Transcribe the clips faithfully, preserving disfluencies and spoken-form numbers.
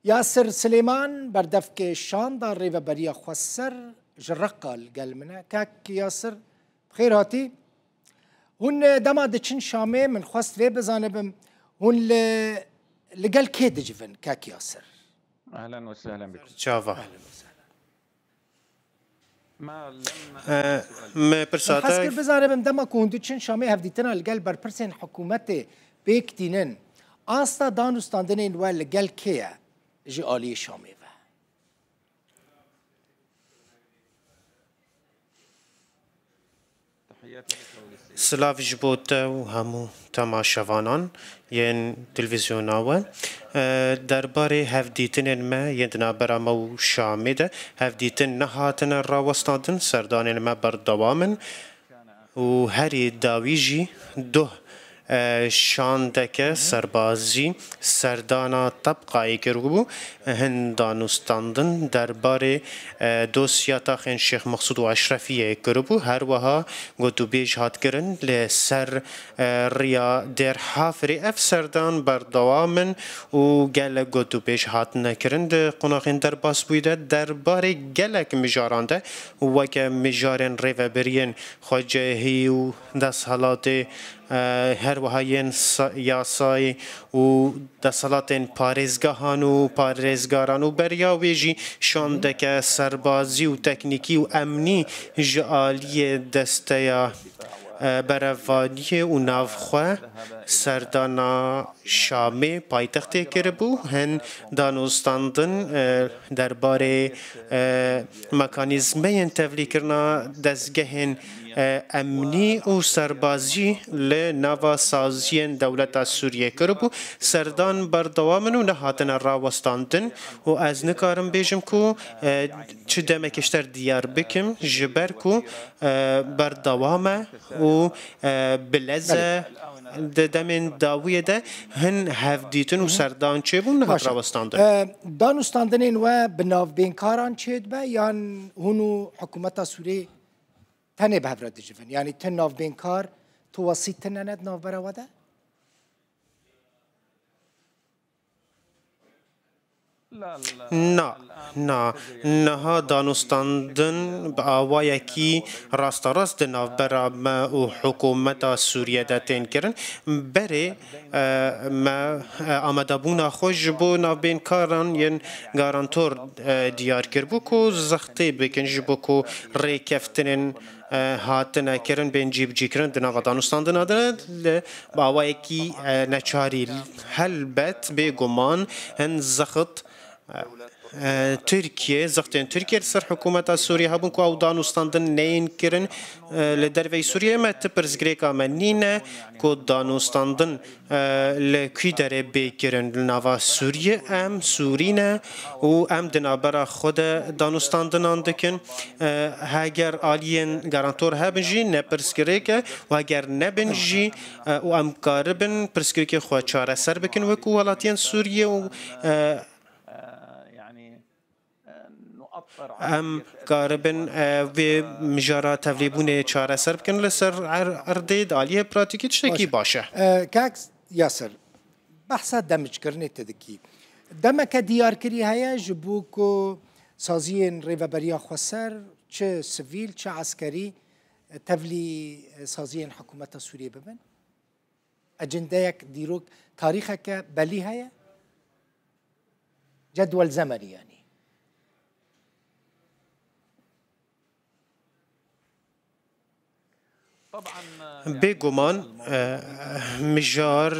Yasir Silêman, berdevkê şanda Rêveberiya Xweser ji Reqa li gel min e. Kak Yasir, bi xêr hatî. Hûn, e, dema diçin Şamê, min xwest vê bizanibim, hûn li, li gel kê dicivin, Kak Yasir? Ehlen ve sehlen bikum. Çava. Me pirsa te kir bizanibim, dema ku hûn diçin Şamê hevdîtina li gel berpirsên hikûmetê pêk tînin, asta danûstandinên we li gel kê ye ji aliyê Şamê ve? Silav ji bo te û hemû temaşevanan yên televîzyona we. E, derbarê hevdîtinên me yên di navbera me û Şamê de, hevdîtin nehatine rawestandin, serdanên me berdewam in û herî dawî jî duh, e, şandeke serbazî serdana Tebqayê kiribû. Hin danûstandin derbarê, e, dosya taxên Şêx Mexsûd û Eşrefiyê kiribû. Her wiha gotûbêj hat kirin li ser, e, riya Dêr Hafirê. Ev serdan berdewam in û gelek gotûbêj hatine kirin di qonaxên derbasbûyî de. Derbarê gelek mijaran de, weke mijarên rêvebiriyên xwecihî û desthilatê, e, her wiha yên sa-, yasayê û desthilatên parêzgehan û parêzgaran û beriya wê jî şandeke serbazî û teknîkî û emnî ji aliyê desteya, e, berevaniyê û navxwe serdana Şamê paytextê kiribû. Hin danûstandin, e, derbarê, e, mekanîzmeyên tevlîkirina dezgehên, e, emnî û serbazî li nava saziyên dewleta Sûriyê kiribû. Serdan berdewam in û nehatine rawestandin û ez nikarim bêjim ku, e, çi demekê ji te re diyar bikim, ji ber ku, e, berdewam e û, e, bi lez e. Di demên dawiyê de hin hevdîtin û serdan çêbûn, nehat rawestandin. E, danûstandinên we bi navbênkaran çêdibe yan hûn û hikûmeta Sûriyê tenê bi hev re dicivin? Yanî ti navbênkar, tu wesît tune ne di navbera we de? Na, na. Niha danûstandin bi awayekî rasterast di navbera me û hikûmeta Sûriyê de tên kirin. Berê, e, me, e, amadebûna xwe ji bo navbênkaran yên garantor, e, diyar kiribû ku zextê bikin ji bo ku rêkeftinên, e, hatine kirin bên cîbicîkirin di nava danûstandina de li bi awayekî, e, neçarî. Helbet, bêguman, hin zext, e, e, Tirkiye, zextên Tirkiye li ser hikûmeta Sûriyê hebûn ku ew danûstandin neyên kirin, e, li derveyî Sûriyê. Me ti pirsgirêka me nîne ku danûstandin, e, li kî derê bê kirin. Li nava Sûriyê em Sûrî ne û em di navbera xwe de danûstandinan dikin. E, heger aliyên garantor hebin jî ne pirsgirêk e û heger nebin jî, e, û em karibin pirsgirêkê xwe çareser bikin wekî welatiyên Sûriyê û, e, Em karibin, e, vê mijara tevlîbûnê çareser bikin li ser er-, erdê di aliyê pratîkî tiştekî baş e. E, Kak Yasir, behsa demickirinê tu dikî. Demeke diyarkirî heye ji bo ku saziyên Rêveberiya Xweser, çi sivîl, çi eskerî, tevlî saziyên hikûmeta Sûriyê bibin? Ecindeyek, dîrok, tarîxeke belî heye? Cedwel zemenî, yanî. Bêguman, e, mijar,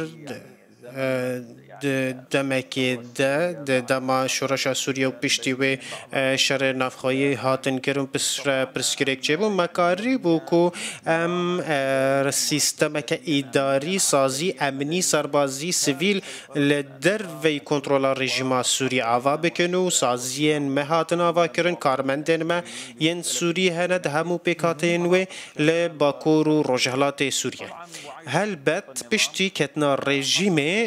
e, di demekê de, di dema şoreşa Sûriye û piştî wê, e, şerê navxweyî hatin kirin, piştre pirsgirêk çêbû. Me karîbû ku em, e, sîstemeke îdarî, sazî, emnî, serbazî, sivîl li derveyî kontrola rejîma Sûrî ava bikin û saziyên me hatin ava kirin, karmendên me yên Sûrî hene di hemû pêkhateyên wê li Bakur û Rojhilatê Sûriyê. Helbet piştî ketina rejîmê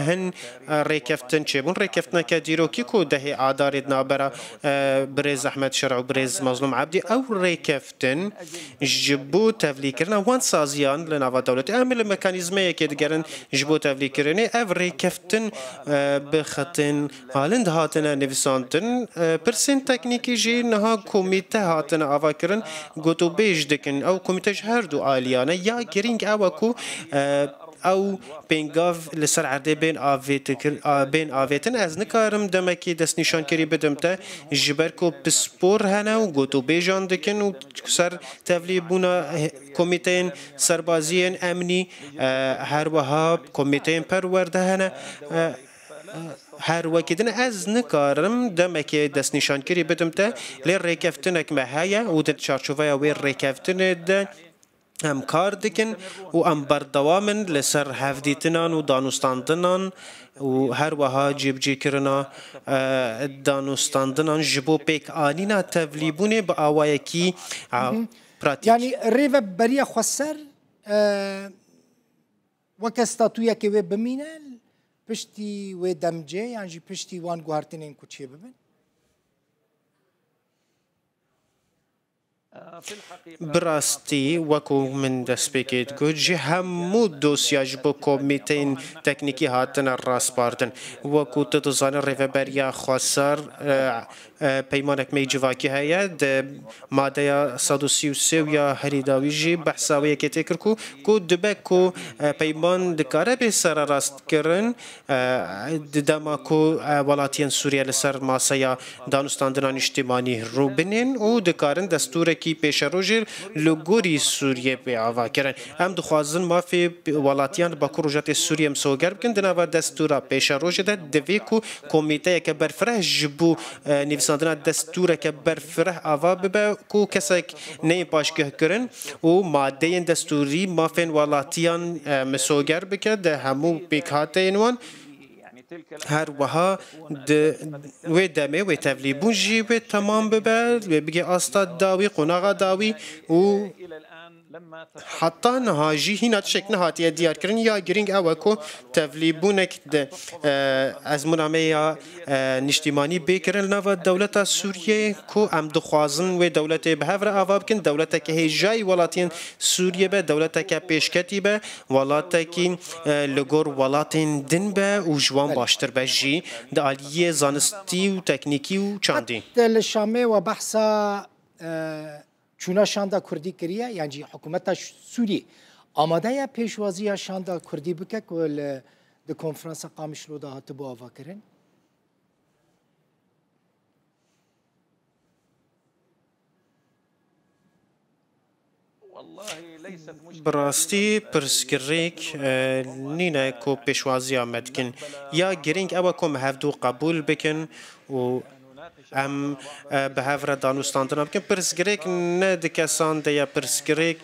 hin e, rêkeftin çêbûn. Rêkeftineke dîrokî ku dehê Adarê di navbera, e, birêz Ehmed Şer'a û birêz Mazlûm Ebdî, ew rêkeftin ji bo tevlîkirina wan saziyan li nava dewletê. Em li mekanîzmeyekê digerin ji bo tevlîkirinê. Ev rêkeftin, e, bi xetên halind hatine nivîsandin. E, pirsên teknîkî jî niha komîte hatine avakirin, gotûbêj dikin. Ew komîte ji her du aliyan e. Ya girîng ew e ku, e, ew pêngav li ser erdê bên avêtikir-, a, bên avêtin. Ez nikarim demekî destnîşankirî bidim te, ji ber ku pispor hene û gotûbêjan dikin û ser tevlîbûna, eh, komîteyên serbaziyên emnî, eh, her wiha komîteyên perwerde hene. Eh, her wekî din ez nikarim demekê destnîşankirî bidim te, lê rêkeftinek me heye û di çarçoveya wê rêkeftinê de em kar dikin û em berdewam in li ser hevdîtinan û danûstandinan û her wiha cîbicîkirina, e, danûstandinan ji bo pêkanîna tevlîbûnê bi awayekî, a, pratîk. Yanî rêveberiya xweser, e, weke statûyekê wê bimîne piştî wê demcê yan jî piştî wan guhertinên ku çêbibin? Bi rastî, wekû min destpêkê digot, ji hemû dosya ji bo komîteyên teknîkî hatine raspardin. Wekû tu dizanî, Rêveberiya Xweser, e, e, peymanek me yî civakî heye. Di madeya sed û sî û sê û ya herî dawî jî behsa wê yekê tê kir ku, ku dibe ku, e, peyman dikare bê sererastkirin, e, di dema ku, e, welatiyên Sûriye li ser maseya danûstandina niştimanî rûbinên û dikarin destûrekî pêşerojê li gorî Sûriyê bê avakirin. Em dixwazin mafê welatiyan li Bakur Rojatê Sûriyê misoger bikin. Di nava destûra pêşerojê de divê ku komîteyeke berfireh ji bo, e, nivîsandina destûreke berfireh ava bibe ku kesek neyên paşguhkirin û madeyên destûrî mafên welatiyan, e, misoger bike di hemû pêkhateyên wan. Her wiha di wê demê wê tevlîbûn jî wê temam bibe, wê bigê asta dawî, qonaxa dawî û heta niha jî hîna tiştek nehatiye diyarkirin. Ya girîng ew e ku tevlîbûnek di, e, ezmûna me ya, e, niştîmanî bê kirin li nava dewleta Sûriyê ku em dixwazin wê dewletê bi hev re ava bikin, dewleteke hêjayî welatiyên Sûriyê be, dewleteke pêşketî be, welatekî, e, li gor welatên din be û ji wan Belê. baştir be jî di aliyê zanistî û teknîkî û çandî. Qet li Şamê we behsa, e, çûna şanda kurdî kiriye, yan jî hikûmeta Ş-, Sûriyê amade ye pêşwaziya şanda kurdî bike ku li, di konferansa Qamişlo de hatibû avakirin? Bi rastî pirsgirêk, e, nîne ku pêşwaziya me dikin. Ya girîng ew e ku em hevdû qebûl bikin û em, e, bi hev re danûstandina bikin. Pirsgirêk ne di kesan de ye, pirsgirêk,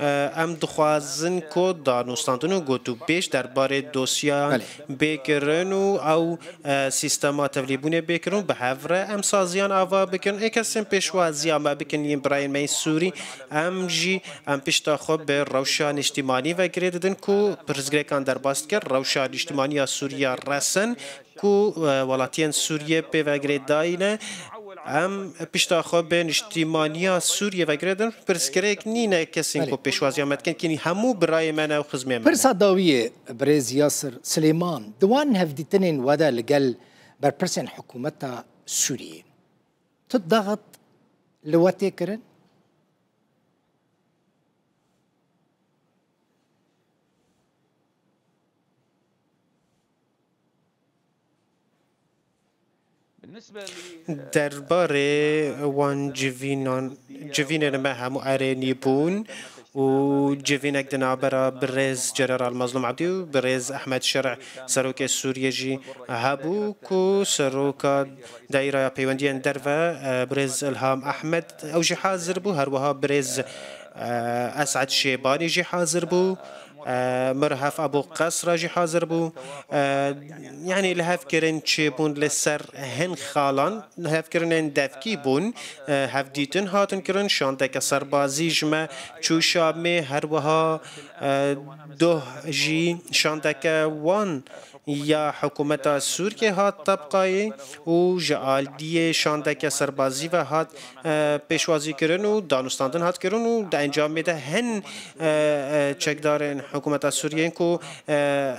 e, em dixwazin ku danûstandin û gotûbêj derbarê dosyan Belê. bê kirin û ew, e, sîstema tevlîbûnê bê kirin û bi hev re em saziyan ava bikin. Ê kesên pêşwaziya me bikin yên birayên me yên Sûrî, em jî em pişta xwe bi rewşa niştîmanî ve girê didin ku pirsgirêkan derbas dike, rewşa niştîmanî ya Sûriya resen ku, e, welatiyên Sûriyê pê ve girêdayî ne. Em pişta xwe bi niştîmaniya Sûriyê ve girêdin. Pirsgirêk nîne kesên Belê. ku pêşwaziya me dikin, kînî hemû birayê me ne û xizmê me ne. Pirsa dawiyê birêz Yasir Silêman, di wan hevdîtinên we de li gel berpirsên hikûmeta Sûriyê, tu daxit li we tê kirin? Derbarê wan civînan, civînên me hemû erênî bûn û civînek di navbera birêz General Mazlûm Ebdî û birêz Ehmed Şer'a, serokê Sûriyê jî hebû ku seroka Daîreya Peywendiyên Derve, e, birêz Ilham Ehmed, ew jî hazir bû, her wiha birêz, e, Esad Şêbanî jî hazir bû, e, Mirhef Ebû Qesra jî hazir bû. E, yanî lihevkirin çêbûn li ser hin xalan, lihevkirinên devkî bûn, e, hevdîtin hatin kirin, şandeke serbazî ji me çû Şamê, her wiha, e, doh jî şandeke wan ya hikûmeta Sûriyê hat tebqayê û ji aliyê şandeke serbazî ve hat, e, pêşwazî kirin û danûstandin hat kirin û di encamê de hin, e, e, çekdarên hikûmeta Sûriyê ku, e,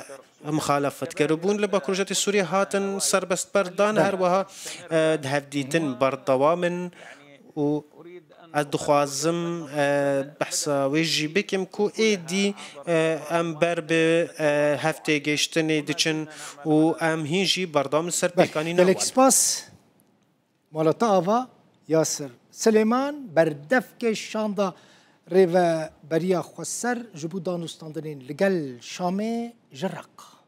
mixalefet kiribûn li Bakurojatê Sûriyê hatin serbestberdan, her wiha, e, di hevdîtin berdewam in û ez dixwazim, e, behsa wê jî bikim ku êdî, e, em ber bi, e, hevtêgihiştinê diçin û em hîn jî berdewam li ser pêkanîna wan. Gelek spas. Mala te ava Yasir Silêman, berdevkê şanda Rêveberiya Xweser ji bo danûstandinên li gel Şamê ji Req.